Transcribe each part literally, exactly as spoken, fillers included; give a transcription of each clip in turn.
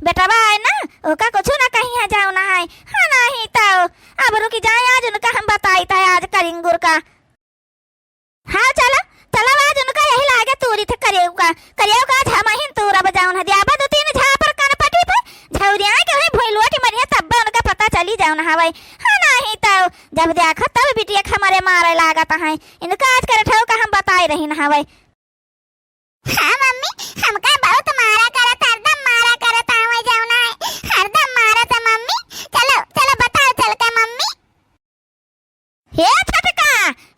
बेटवा आए ना, ओका कुछ ना कही है जाओ ना है। हाँ, नहीं तो अब रुकी जाए, आज उनका हम बताई था, आज करिंगुर का। हाँ, चलो, चलो, आज उनका यही लागे तूरी थे करेऊ का, करेऊ का आज हम ही तूरब जाओ ना, दियाबा दो तीन झापर कनपटी पे, झौरिया के वही भुइलुआ के मरिया, तब उनका पता चली जाओ ना हवाई। हाँ, नहीं तो जब देखो तब बिटिया के हमारे मारे लागत है, इनका आज करे ठऊ का हम बताए रही ना हवाई। हाँ मम्मी, हमका बहुत मारा करत, हरदम मारा करत आवे जौना है, हरदम मारत है मम्मी। चलो, चलो बताओ चल के मम्मी। हे छोटका,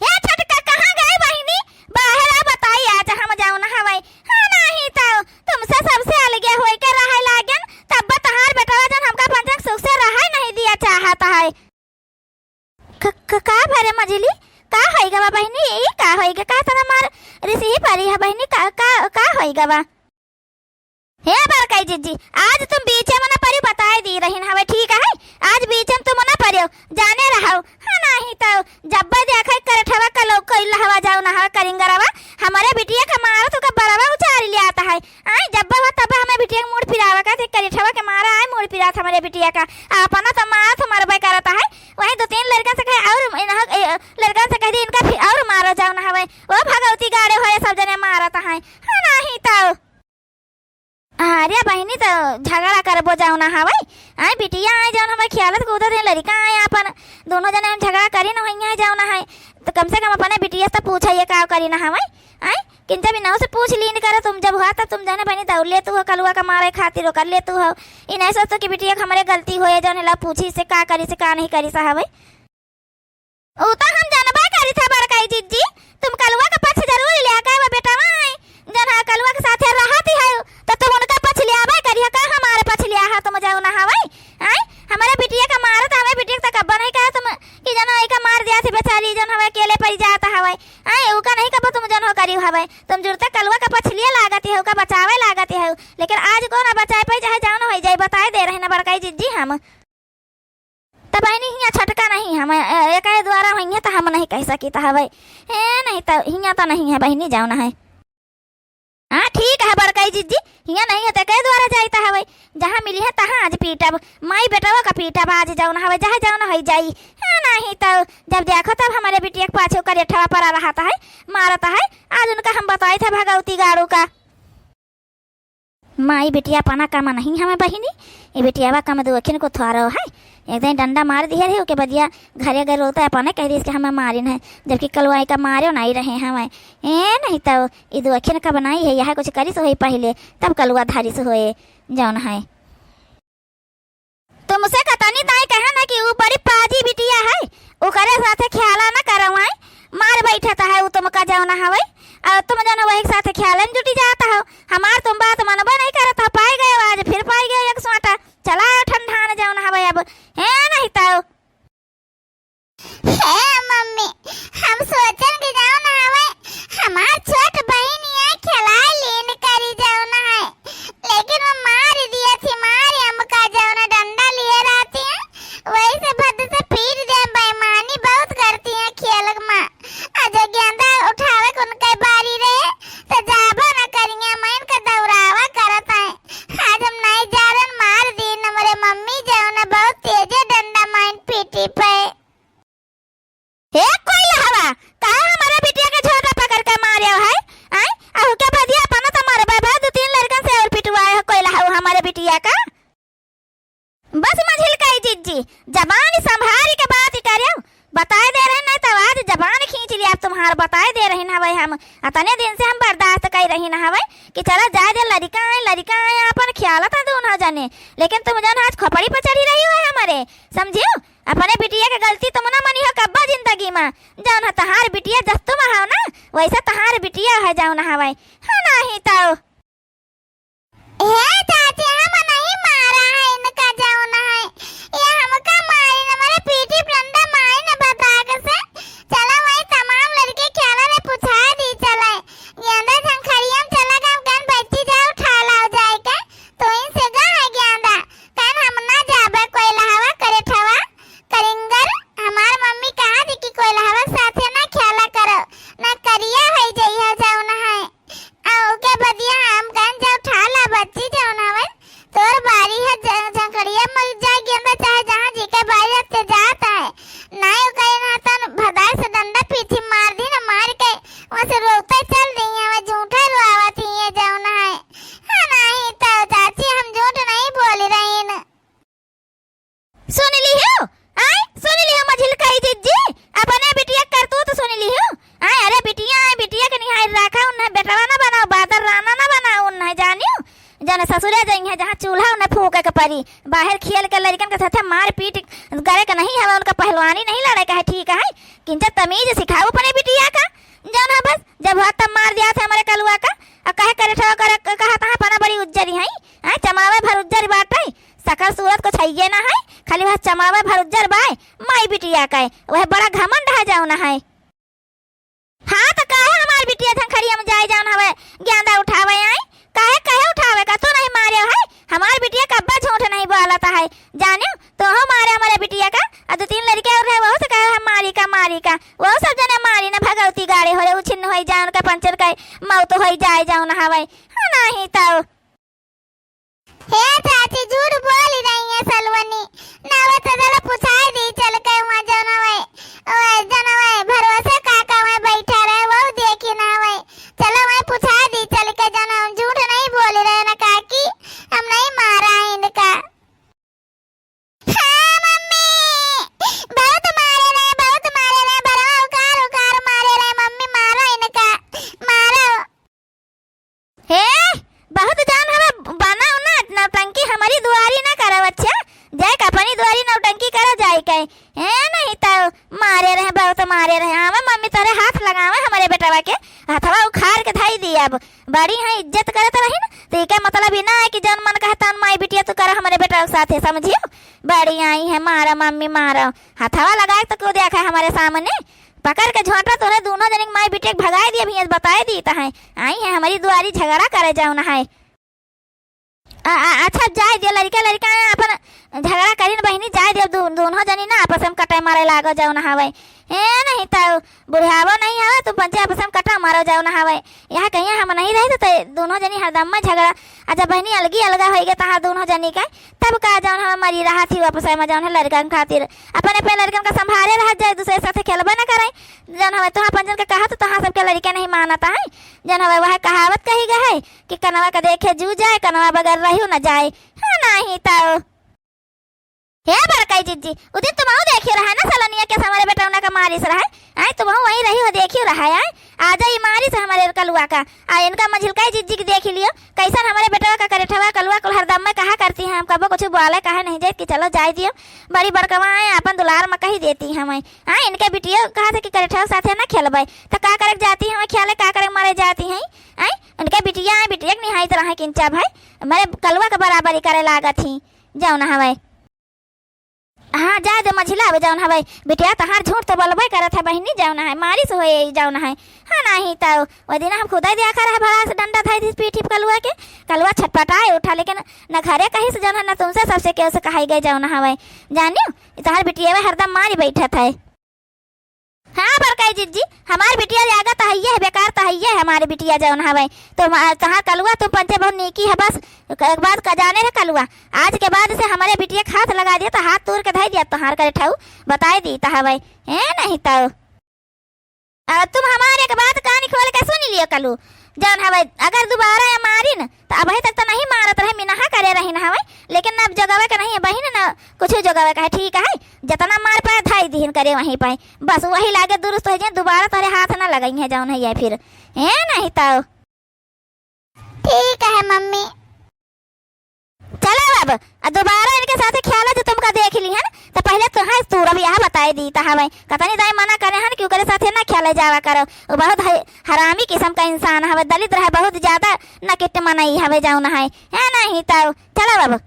हे छोटका, कहाँ गए बहिनी? बाहर आ बताई, आज हम जौना हवाई। हाँ, नहीं तो तुमसे सबसे अलगे होई के रहे लागेन, तब तहार बेटवा जन हमका पंचक सुख से रहे नहीं दिया चाहत है। क-, क-, का भरे मझिली? का होई गवा बहिनी? ई का होई ग? का तना मार रिसही परी है बहिनी? का, का, का होई गवा? हे बड़काई जिज्जी, आज तुम बीचे में ना परियो, बताए दी रहिन हवे, ठीक है? आज बीचे में तुम ना परियो, जाने रहो। हाँ, नहीं तो जब्बे देखे करठवा का लोग कोई लहवा जाओ ना हवा करिंगरवा, हमारे बिटिया का मारो तो का बरवा उचारी ले आता है। आई जब बाबा तब हमें बिटिया के मूड़ पिरावा का, ते करिठवा के मारा आए मूड़ पिरात हमरे बिटिया का। आपना तो मारत मरबे करत है, वही दो तीन लड़कन से कहे और इन्ह-, ए, लड़कन से कह दी इनका फिर और मारो जाओ ना हवे। ओ भगवती गाड़े होए सब जने मारत है। हाँ, नहीं तो। अरे बहिनी तो झगड़ा करबो जाओ ना हवे। आई बिटिया आए जाओ ना हवे, खेलत कूदत है लड़का आए आपन, दोनों जने हम झगड़ा करी ना होइया जाओ ना है। तो कम से कम अपने बिटिया से पूछा ये का करी ना हवे। आय, किन जब इनहू से पूछ लीन करो, तुम जब हुआ तब तुम जाने बहिनी दौड़ लेतू हो कलुआ का मारे खातिर, ओकर लेतू हो। ई नहीं सोचतो कि बिटिया के हमरे गलती होए, जौन ला पूछी से का करी से का नहीं करी सा हवे। ऊ तो हम जानबे करी था बड़काई जिज्जी, तुम कलुआ का पक्ष जरूर लिया के वो बेटवा है, जौन हा कलुआ के साथे रहती है, तो तुम उनका पक्ष लियाबे करी है, का हमारे पक्ष लिया है तुम जाओ ना हवे। आय, हमारे बिटिया का मारो तो हमें बिटिया तक अब्बा नहीं कहा तुम कि जौन एका मार दिया से बेचारी जौन हवे अकेले पड़ी जाता हवे। आय, उका नहीं कबो तुम जौन हो करी हवे, तुम जुड़ते कलुआ का पक्ष लिए लागत है, उका बचावे लागत है, लेकिन आज को ना बचाए पाई, चाहे जौन हो जाए, बताए दे रहे ना बड़काई जिज्जी हम। तब बहिनी हियाँ छटका नहीं हम, ए, एके द्वारा होइहे तो हम नहीं कह सकी तो हवे। ए, नहीं तो हियाँ तो नहीं है बहिनी जौन है। हाँ, ठीक है बड़काई जिज्जी, हियाँ नहीं है तो के द्वारा जाइता हवे, जहाँ मिली है तहाँ आज पीटब, माई बेटवा का पीटब आज जौन हवे, जहाँ जौन होई जाई। हाँ, नहीं तो जब देखो तब हमारे बिटिया के पाछे ओकर एठवा परा रहता है, मारता है। आज उनका हम बताई था भगवती गाड़ू का। माई बिटिया पना कम नहीं हमें बहिनी, ये बिटियावा कम दुखिन को थोरो है, एक दिन डंडा मार दिया रहे ओके बदिया घरे गए रोता है, अपने कह दिस कि हमें मारिन है, जबकि कलुआ एका मारो नहीं रहे हमें। ए, नहीं तो ई दुअखिन का बनाई है, यह कुछ करिस होई पहिले, तब कलुआ धारिस होए, जौन है। तुमसे कतनी दाई कहे ना कि ऊ बड़ी पाजी बिटिया है, ओकरे साथे ख्याला ना करवाई, मार बैठत है ऊ तुमका जौन हवे, और तुम जौन वही साथे ख्यालन जुटी जाता हो। हमार तुम बात मनबे नहीं करत हो, पाई गए आज, फिर पाई गए एक स्वाटा, चला ठंडान जौन हवे अब। ए, नहीं तो। हे मम्मी, हम सोचन कि जौन हवे, हमार छोट बहिनिया खेलाए लीन करी जौन है, लेकिन वो मार दिया थी, मार हमका जौन डंडा लिए रहती है, वही से भद से पीट दे, बेईमानी बहुत करती है खेल में। आज गेंदा उठावे के उनके बारी रहे, तो जाबो न करिया, मैं इनका दौड़ावा करत है। आज हम नहीं जा रहे, मार दी हमरे मम्मी जौन बहुत तेजे डंडा माइन पीटी पे। हे कोई लहवा, काहे हमारे बिटिया के झोटा पकड़ के मारे हो है? आय, अहू के बदिया अपना तो मारे भाई, दो तीन लड़कन से और पिटवाए हो कोई लहवा हमारे बिटिया का। बस मझिल कई जिज्जी, जबान संभारी के बात करेउ। बताए दे रहे नहीं तो आज जबान खींच लिया तुम्हार, बताए दे रहे ना भाई हम। अतने दिन से हम बर्दाश्त कई रही ना हवे कि चला जाए दे, लड़िका आए, लड़िका आए, अपन ख्याल था दोनों जने, लेकिन तुम जन आज खोपड़ी पर चढ़ी रही हो हमारे, समझियो? अपने बिटिया के गलती तुम ना मनी हो कब्बा जिंदगी में, जौन है तहार बिटिया जस तुम हो ना, वैसा तहार बिटिया है जौन हवे, है नहीं तो। हे चाची, हम नहीं मारा है इनका जौन है, ये हमका मारी न, हमारे पीठी पर डंडा मारी न बता के से। चला वही तमाम लड़के ख्याला ने पूछा दी चले। गेंदा झंखरिया में चला गम गन बच्ची जाओ उठा लाओ जाए के। तू इनसे गा है गेंदा, कन हम ना जाबे कोई लहवा करे ठवा करिंगर। हमार मम्मी कहा थी कि कोई लहवा साथे ना ख्याला करो, ना करिया है जइहा जौन है। आ ओके बदिया हम गन जाओ उठा ला बच्ची जौन हवे, सुन लिहो, आय, सुन लिहो मझिलकई जिज्जी, अपने बिटिया के करतूत सुन लिहो। आय, अरे बिटिया, आय, बिटिया के निहार राखा उन्हें, बेटवा ना बनाओ, बादर राना ना बनाओ उन्हें, जानियो। जौन ससुरे जइहें, जहाँ चूल्हा उन्हें फूँके के परी, बाहर खेल के लड़िकन के साथे मार पीट करे के नहीं हवे, उनका पहलवानी नहीं लड़े के है, ठीक है? किंचा तमीज सिखाओ अपने बिटिया का, जौन है बस जब हुआ तब मार दिया था हमरे कलुआ का। आ काहे करे ठो करे क-, कहा तहाँ पना बड़ी उज्जरी है, आय, चमावे भर उज्जरी बाटे, सकल सूरत कुछ हइये ना है, खाली वह चमावे भर उज्जर बाय, माई बिटिया का है, वह बड़ा घमंड है जौन है। हाँ, त काहे हमार बिटिया झंखरिया में जाए जौन हवे, गेंदा उठावे आई? काहे, काहे उठावे का? तू नहीं मारे है? हमार बिटिया कब्बा झूठ नहीं बोलत है। जानियो, तोहो मारे हमरे बिटिया का, आ दो तीन लड़के और रहे, वहू से कहे हम मारी का, मारी का। वहू सब जने मारी न भगवती गाड़े होले, उछिन्न होई जाए, उनका पंचर का मौत होई जाए जौन हवे। हाँ, नहीं तो। हे चाची, झूठ बोली रही है सलवनी। ना वो तो चलो पुछाई दी चल के वहाँ जौन हवे, ओए जौन हवे, भरोसे काका वहाँ बैठा रहे, वो देखी ना हवे। चलो वहाँ पुछाई दी चल के जौन हम झूठ नहीं बोली रहे ना काकी, हम नहीं मारा है इनका। हाँ मम्मी, बहुत मारे रहे, बहुत मारे रहे, बरवा उखार उखार मारे रहे, मम्मी मारो इनका, मारो। हे, बहुत जान हवे बना उना नौटंकी हमरी दुआरी ना करव, अच्छा? जाए के अपनी दुआरी नौटंकी करो जाए के। हे, नहीं तो मारे रहे, बहुत मारे रहे। आवे मम्मी तोरे हाथ लगावे हमरे बेटवा के, हथवा उखार के धई दी अब। बड़ी है इज्जत करत रही ना, तो इके मतलब ई ना है कि जौन मन कहे तौन माई बिटिया तू करो हमरे बेटवा के साथे, समझियो? बड़ी आई है, मारो मम्मी मारो, हथवा लगाए तो क्यों देखा है हमरे सामने? पकड़ के झोंटा तोरे दोनों जने के माई बिटिया के भगाए दिए भैया, बताए दी तो है। आई है हमरी दुआरी झगड़ा करे जौन है। आ, आ, अच्छा जाए दियो, लड़का लड़का है अपन झगड़ा करीन बहिनी, जाए दियो, दो-, दोनों जनी ना आपस में कटे मारे लागो जौन हवे। ए नहीं तो बुढ़ावो नहीं हवे, तू पंचे आपस में कटा मारो जौन हवे। यहाँ कहीं हम नहीं रहे तो, तो दोनों जनी हरदम में झगड़ा, आ जब बहिनी अलगी अलगा होई गए तहाँ दोनों जनी के, तब का जौन हवे मरी रहा थी आपस में जौन है लड़कन खातिर, अपने पे लड़कन का संभारे रह जाए, दूसरे साथे खेलबे न करे। जौन हवे तोहाँ पंचन के कहा तो तोहाँ सबके लड़के नहीं मानता है। जौन हवे वह कहावत कही गए है कि कनवा का देखे जू जाए, कनवा बगैर रहियो न जाए। हाँ, नाही तो। हे बड़काई जिज्जी, उ दिन तुमहू देखियो रहा ना सलोनिया के हमरे बेटौना का मारिस रहा। आय, तुमहू वहीं रही हो, देखियो रहा। आय, आजा ई मारिस हमरे कलुआ का। आ इनका मझिलकाई जिज्जी के देखि लियो, कैसन हमरे बेटवा का करेठवा कलुआ कुल हरदम में कहा करती हैं, हम कबो कुछ बोले कहे नहीं जाए कि चलो जाए दियो। बड़ी बड़कवा आय, अपन दुलार में कही देती हमें। आय, इनके बिटियो कहा थे कि करेठवा साथे ना खेलबे, तो का करे जाती हमें खेले, का करे मारे जाती हैं। आय, इनके बिटिया आय, बिटिया के निहाई तरह किंचा भाई, हमरे कलुआ के बराबरी करे लागत ही। जौन हवे। हाँ, जा दे मझिला, अब जौन हवे। बिटिया तहार झूठ तो बोलबे करत है बहिनी, जौन है, मारिस होए, जौन है। हाँ, नाही तो, वो दिन हम खुदा देखा रहे, भला से डंडा धई दिस पीठी पे कलुआ के, कलुआ छटपटाए उठा, लेकिन न घरे कहीं से जौन है, न तुमसे सबसे केहू से कहाई गए, जौन हवे। जानियो, ई तहार बिटिया हरदम मारी बैठत है। हाँ, बड़काई जिज्जी, हमार बिटिया जागा तो हइये है, बेकार तो हइये है हमारे बिटिया जौन हवे। तो मा-, तहार कलुआ तुम पंचे बहुत नीकी है, बस एक बात का जाने रहे कलुआ, आज के बाद से हमारे बिटिया के हाथ लगा दिया तो हाथ तोड़ के धई दिया तहार करे ठाऊ, बताए दी तो हवे। ए, नहीं तो। अब तुम हमारे एक बात कान खोल के सुन लियो कलू, जौन हवे, अगर दोबारा या मारिन, त अबही तक त नहीं मारत रहे, मिनहा करे रहिन हवे, लेकिन अब जोगवे के नहीं है बहिन, न कुछ जोगवे का है, ठीक है, जतना मार पाए धाई दिहिन करे वहीं पाए, बस वही लागे दुरुस्त हो जाए, दोबारा तोहरे हाथ ना लगई है जौन है ये फिर, ए नहीं तो। ठीक है मम्मी। चलो अब, आ दोबारा इनके साथे खेला जो तुमका देख ली हन, तो पहले तुहां तूरब यह बताए दी, तो हमें कतनी दाई मना करे हन कि ओकरे साथे ना खेले जावा करो। वो बहुत ह-, हरामी किस्म का इंसान हवे, दलिद्र है, बहुत ज्यादा नकिट मनई हवे जौन है। है नहीं तो, चलो अब।